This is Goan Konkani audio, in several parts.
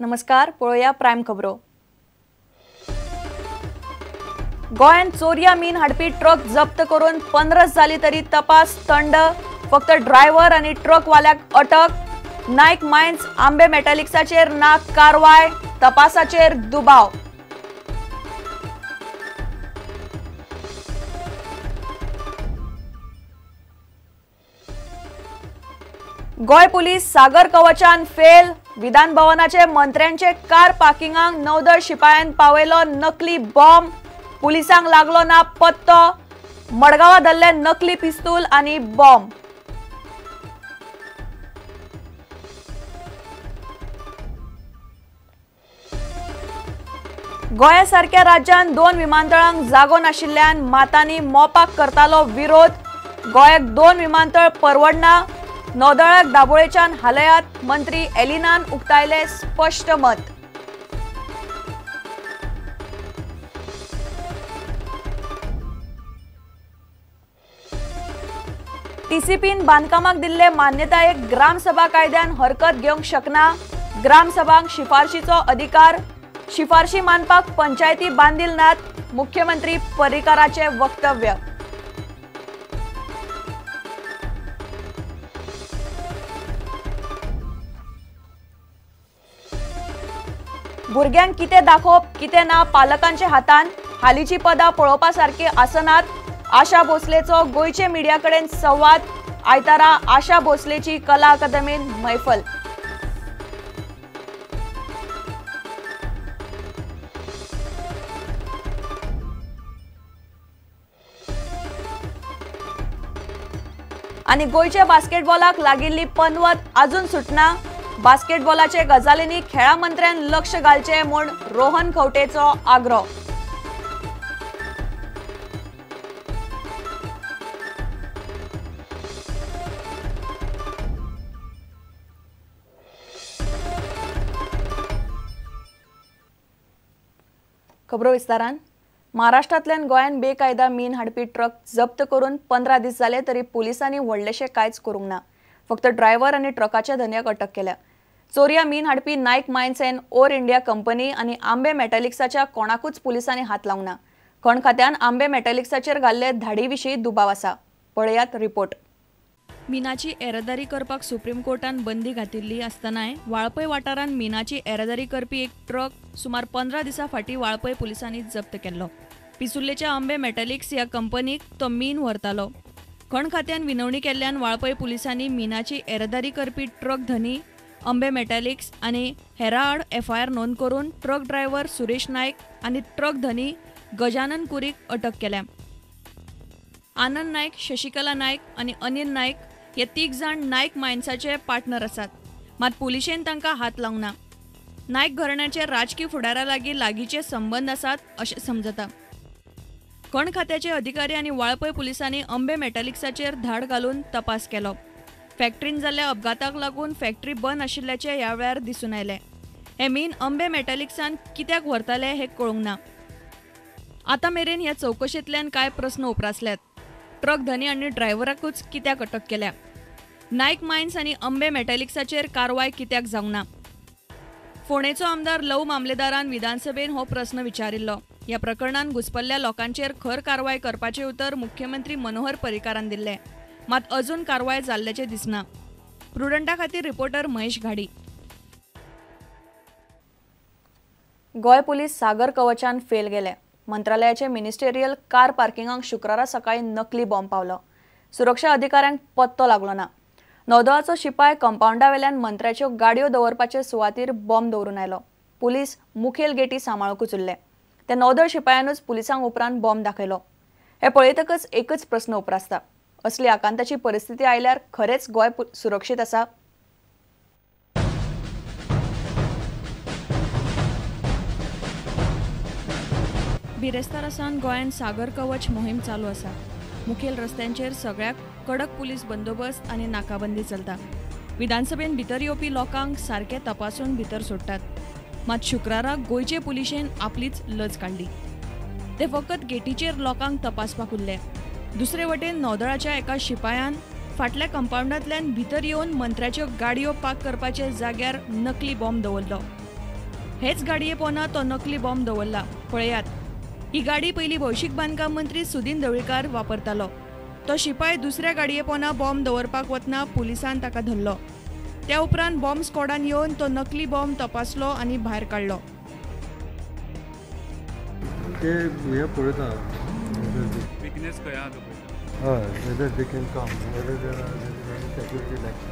नमस्कार, पळोवया प्रायम खबरो। गोंयांत चोरया मीन हाडपी ट्रक जप्त करून 15 जाली तरी तपास थंड, फक्त ड्रायव्हर आनी ट्रकवाल्याक अटक। नायक मायन्स आंबे मेटॅलिक्साचेर ना कारवाय, तपासाचेर दुबाव। गोंय पुलीस सागर कवचान फेल, विधान भवनाचे मंत्र्यांचे कार पार्किंगाक नौदळ शिपायान पावयलो नकली बॉम्ब, पुलिसांक लागलो ना पत्तो। मडगांवा धरले नकली पिस्तूल आनी बॉम्ब। गोंया सारक्या राज्यांत 2 विमानतळांक जागो नाशिल्ल्यान मातांनी मोपाक करतालो विरोध। गोंयाक 2 विमानतळ परवडना, नौदळाक दाबोळेच्यान हालयात, मंत्री एलिनान उक्तायले स्पश्ट मत। टीसीपीन बांदकामाक दिल्ले मान्यतायेक ग्रामसभा कायद्यान हरकत घेवंक शकना, ग्रामसभांक शिफारशीचो अधिकार, शिफारशी मानपाक पंचायती बांदील नात, मुख्यमंत्री पर्रीकाराचे वक्तव्य। भुरग्यांक कितें दाखोवप कितें ना पालकांच्या हातान, हालींची पदां पळोवपा सारकी आसनात, आशा भोसलेचो गोंयचे मिडिया कडेन संवाद। आयतारा आशा भोसलेची कला अकादमीन मैफल। आनी गोंयच्या बास्केटबॉलाक लागिल्ली पनवत अजून सुटना, बास्केटबॉलाचे गजालींनी खेळा मंत्र्यान लक्ष घालचें म्हूण रोहन खंवटेचो आग्रो। खबरो विस्तारान। महाराष्ट्रांतल्यान गोंयांत बेकायदा मीन हाडपी ट्रक जप्त करून 15 दीस जाले तरी पुलिसांनी व्हडलेशें कांयच करूंक ना, फक्त ड्रायव्हर आनी ट्रकाच्या धनयाक अटक केल्या। चोरया मीन हाडपी Naik mines and ore India company आनी आंबे मेटॅलिक्साच्या कोणाकूच पुलिसांनी हात लावंक ना। खण खात्यान आंबे मेटॅलिक्साचेर घाल्ले धाडी विशीं दुबाव आसा। पळयात रिपोर्ट। मिनाची येरादारी करपाक सुप्रीम कोर्टान बंदी घातिल्ली आसतनाय वाळपय वाठारांत मिनाची येरादारी करपी एक ट्रक सुमार 15 दिसां फाटीं वाळपय पुलिसांनी जप्त केल्लो। पिसुर्लेच्या आंबे मेटॅलिक्स ह्या कंपनीक तो मीन व्हरतालो। खण खात्यान विनवणी केल्ल्यान वाळपय पुलिसांनी मिनाची येरादारी करपी ट्रक धनी आंबे मेटॅलिक्स आनी हेरा आड एफआयआर नोंद करून ट्रक ड्रायव्हर सुरेश नायक आनी ट्रक धनी गजानन कुरीक अटक केल्या। आनंद नायक, शशिकला नायक आनी अनिल नायक हे 3 जाण नायक मायन्साचे पार्टनर आसात, मात पुलिशेन तांकां हात लावंक ना। नायक घराण्याचे राजकी फुडारा लागीं लागींचे संबंद आसात अशें समजता। खण खात्याचे अधिकारी आनी वाळपय पुलिसांनी आंबे मेटॅलिक्साचेर धाड घालून तपास केलो। फॅक्टरीन जाल्ल्या अपघाताक लागून फॅक्टरी बंद आशिल्ल्याचें ह्या वेळार दिसून आयलें। हें मीन आंबे मेटॅलिक्सान कित्याक व्हरताले हें कळूंक ना। आतां मेरेन ह्या चवकशेंतल्यान कांय प्रस्न उप्रासल्यात। ट्रक धनी आनी ड्रायव्हराकूच कित्याक अटक केल्या? नायक मायन्स आनी आंबे मेटॅलिक्साचेर कारवाय कित्याक जावंक ना? फोंडेचो आमदार लव मामलेदारान विधानसभेन हो प्रस्न विचारिल्लो। ह्या प्रकरणान घुसपल्ल्या लोकांचेर खर कारवाय करपाचें उतर मुख्यमंत्री मनोहर पर्रीकारान दिल्लें, मात अजून कारवाय जाल्ल्याचें दिसना। प्रुडंटा खातीर रिपोर्टर महेश घाडी। गोंय पुलीस सागर कवचान फेल गेले। मंत्रालयाचे मिनिस्टेरियल कार पार्किंगाक शुक्रारा सकाळी नकली बॉम्ब पावलो। सुरक्षा अधिकाऱ्यांक पत्तो लागलो ना। नौदळाचो शिपाय कंपाऊंडा वेल्यान मंत्र्याच्यो गाडयो दवरपाचे सुवातीर बॉम्ब दवरून आयलो। पुलीस मुखेल गेटी सांबाळूंकूच उरले। त्या नौदळ शिपायानूच पुलिसांक उपरांत बॉम्ब दाखयलो। हे पळयतकच एकच प्रस्न उप्रासता, असली आकांताची परिस्थिती आयल्यार खरेंच गोंय सुरक्षीत आसा? बिरेस्तारा सावन गोंयांत सागर कवच मोहीम चालू आसा। मुखेल रस्त्यांचेर सगळ्याक कडक पुलीस बंदोबस्त आनी नाकाबंदी चलता। विधानसभेन भितर येवपी लोकांक सारके तपासून भितर सोडटात, मात शुक्राराक गोंयचे पुलिशेन आपलीच लज काडली। ते फकत गेटीचेर लोकांक तपासपाक उरले। दुसरे वटेन नौदळाच्या एका शिपायान फाटल्या कंपाऊंडांतल्यान भितर येवन मंत्र्याच्यो गाडयो पार्क करपाच्या जाग्यार नकली बॉम्ब दवरलो। हेच गाडये पोना तो नकली बॉम्ब दवरला. पळयात, ही गाडी पयलीं भौशीक बांदकाम मंत्री सुदिन ढवळीकार वापरतालो. तो शिपाय दुसऱ्या गाडये पोना बॉम्ब दवरपाक वतना पुलिसान ताका धरलो. त्या उपरांत बॉम्ब स्क्वॉडान येवन तो नकली बॉम्ब तपासलो आनी भायर काडलो. ते हे पळयता विकनेस खंय आहा तो पळयता. हय, whether they can come, whether there are security lapse.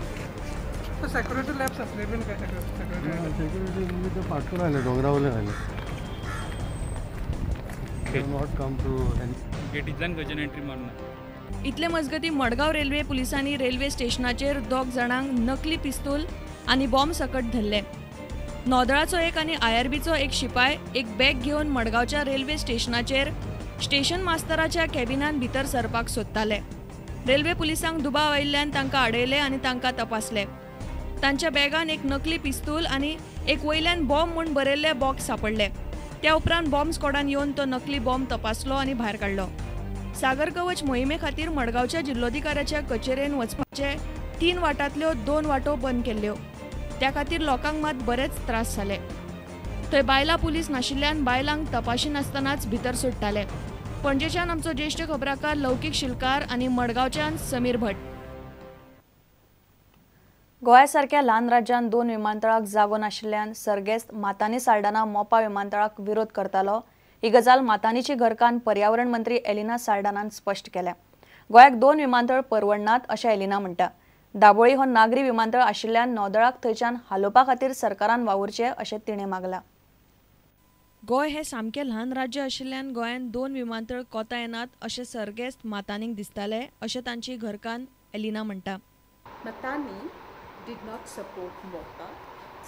Security lapse आसले बीन काय सेक्युरिटी म्हणजे ते फाटून आयले, दोंगरा वयल्यान आयले. Not come to गेटींतल्यान खंयच्यान एंट्री मारना. इतले मजगती मडगांव रेल्वे पुलिसांनी रेल्वे स्टेशनाचेर 2 जाणांक नकली पिस्तूल आनी बॉम्ब सकट धरले. नौदळाचो एक आनी आयआरबीचो एक शिपाय एक बॅग घेवन मडगांवच्या रेल्वे स्टेशनाचेर स्टेशन मास्तराच्या कॅबिनान भितर सरपाक सोदताले. रेल्वे पुलिसांक दुबाव आयिल्ल्यान तांकां आडयले आनी तांकां तपासले. तांच्या बॅगान एक नकली पिस्तूल आनी एक वयल्यान बॉम्ब म्हूण बरयल्ले बॉक्स सांपडले. त्या उपरांत बॉम्ब स्क्वॉडान येवन तो नकली बॉम्ब तपासलो आनी भायर काडलो. सागर कवच मोहिमे खातीर मडगांवच्या जिल्लोधिकाऱ्याच्या कचेरेन वचपाचे 3 वाटांतल्यो 2 वाटो बंद केल्ल्यो. त्या खातीर लोकांक मात बरेच त्रास जाले. थंय बायलां पुलीस नाशिल्ल्यान बायलांक तपाशिनासतनाच भितर सोडटाले. पणजेच्यान आमचो ज्येश्ठ खबराकार लौकीक शिलकार आनी मडगांवच्यान समीर भट. गोंया सारक्या ल्हान राज्यान 2 विमानतळाक जागो नाशिल्ल्यान सर्गेस्त मातानी साल्डाना मोपा विमानतळाक विरोध करतालो. ही गजाल मातानीची घरकान्न पर्यावरण मंत्री एलिना साल्डानान स्पश्ट केल्या. गोंयाक 2 विमानतळ परवडनात अशें एलिना म्हणटा. दाबोळी हो नागरी विमानतळ आशिल्ल्यान नौदळाक थंयच्यान हालोवपा खातीर सरकारान वावुरचें अशें तिणें मागलां. गोंय हें सामकें ल्हान राज्य आशिल्ल्यान गोंयांत 2 विमानतळ कोता येनात अशें सर्गेस्त मातानीक दिसतालें अशें तांची घरकान्न एलिना म्हणटा. Matani did not support Mopa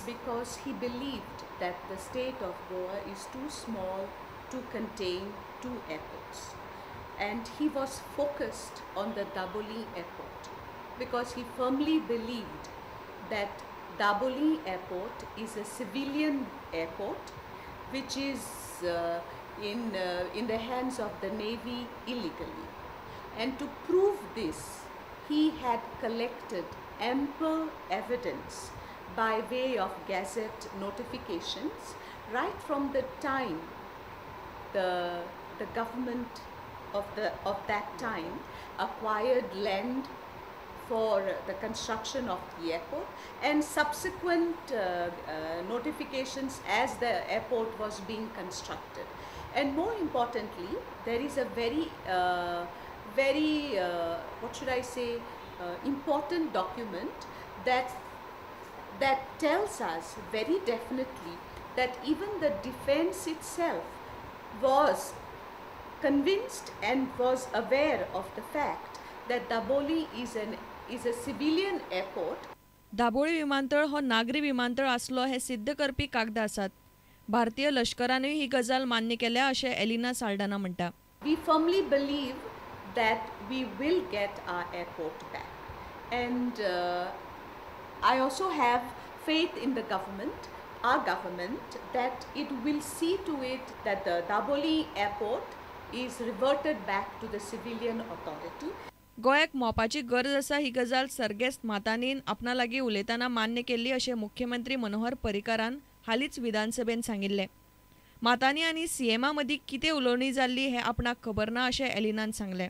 because he believed that the state of Goa is too small to contain 2 airports, and he was focused on the Dabolim airport because he firmly believed that Dabolim airport is a civilian airport which is in the hands of the Navy illegally. And to prove this, he had collected ample evidence by way of gazette notifications right from the time the government of that time acquired land for the construction of the airport, and subsequent notifications as the airport was being constructed. And more importantly, there is a very, very what should I say, important document that tells us very definitely that even the defense itself was convinced and was aware of the fact that Dabolim is a civilian airport. Dabolim विमानतळ हो नागरी विमानतळ आसलो हे सिद्ध करपी कागदां आसात. भारतीय लश्करानूय ही गजाल मान्य केल्या अशें एलिना साल्डाना म्हणटा. We firmly believe that we will get our airport back, and I also have faith in the government, our government, that it will see to it that the Dabolim airport is reverted back to the civilian authority. गोंयाक मोपाची गरज आसा ही गजाल सर्गेस्त मातानीन आपणा लागीं उलयतना मान्य केल्ली अशें मुख्यमंत्री मनोहर पर्रीकारान हालींच विधानसभेन सांगिल्लें. मातानी आनी सीएमा मदीं कितें उलोवणी जाल्ली हें आपणाक खबर ना अशें एलिनान सांगलें.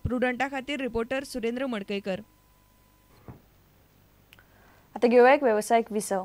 प्रुडंटा खातीर रिपोर्टर सुरेंद्र मडकयकर. आतां घेवया एक वेवसायीक विसव.